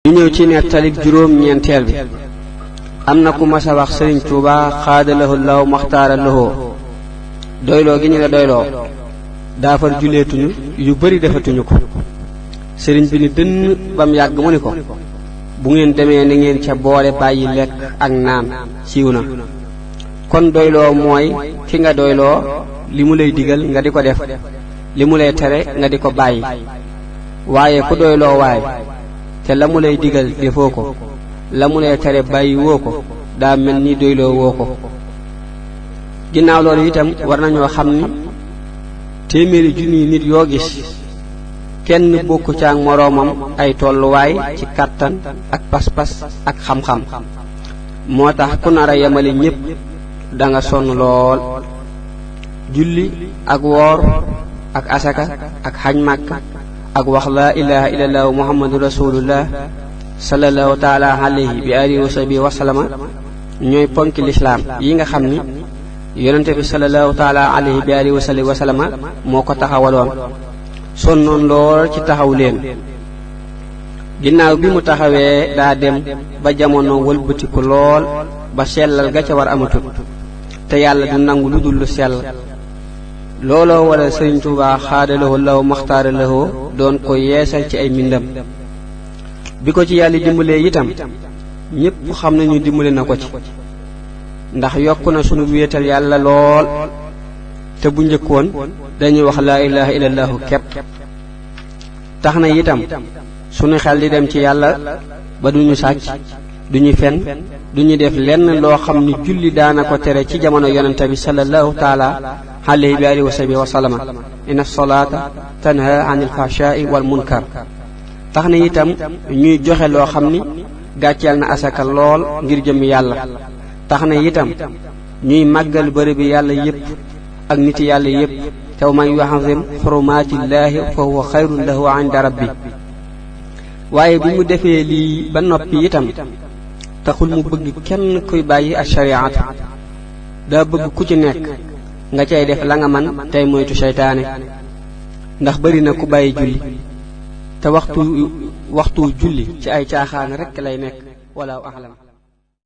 ñu ñëw ci nettalik juróom ñeenteel bi. am na ku mas a wax Sëriñ Tuuba xaadalahu law maxtaara lahoo doyloo gi ñu la doyloo daafar juleetuñu yu bari defatuñu ko. sëriñ bi ni dënn bam yàgg mu ni ko bu ngeen demee ni ngeen ca boole bàyyi lekk ak naan siiw na. kon doyloo mooy ki nga doyloo li mu lay digal nga di ko def li mu lay tere nga di ko bàyyi. waaye ku doyloo waay te la mu lay digal defoo ko la mu lay tere bàyyi woo ko daa mel ni doyloo woo ko. ginnaaw loolu itam war nañoo xam ni téeméeri junniy nit yoo gis kenn bokku ca ak moroomam ay tolluwaay ci kàttan ak pas-pas ak xam-xam. moo tax ku nar a yemale ñépp da nga sonn lool. julli ak woor ak asaka ak xaj màkk ak wax laa ilaha illallah muhammadu rasulullah sallallahu taala alayhi bi alihi wa sahbihi wa sallama ñooy ponki lislaam yi nga xam ni yonente bi sallallahu taala alayhi bi alihi wa sahbihi wa sallama moo ko taxawaloon sonnoon lool ci taxaw leen. ginnaaw bi mu taxawee daa dem ba jamono wëlbatiku lool ba sellal ga ca war amatut te yàlla du nangu lu dul lu sell. looloo wala Sëriñ Tuubaa xaadalahoo law maxtaara lahoo doon ko yeesal ci ay mbindam. bi ko ci yàlla dimbalee itam ñépp xam nañu dimbale na ko ci ndax yokk na sunu wéetal yàlla lool. te bu njëkkoon dañuy wax laa ilaha illallahu kepp. tax na itam sunu xel di dem ci yàlla ba duñu sàcc duñu fen duñu def lenn loo xam ni julli daana ko tere ci jamono yonente bi sallallahu taala alayhi bi alihi wa sahbihi wa sallama inna salaata tanha anil fahshaai wal munkar. tax na itam ñuy joxe loo xam ni gàcceel na asaka lool ngir jëm yàlla. tax na itam ñuy màggal bërëb bi yàlla yépp ak niti yàlla yépp te man yu'azzim xurumaatillaahi fa huwa xayrun lahu inda rabbi. waaye bi mu defee lii ba noppi itam taxul mu bëgg kenn kuy bàyyi ak shariata. daa bëgg ku ci nekk nga cay def la nga man tey moytu seytaane ndax bari na ku bàyyi julli te waxtu julli ci ay caaxaan rekk lay nekk. walaahu a'lam.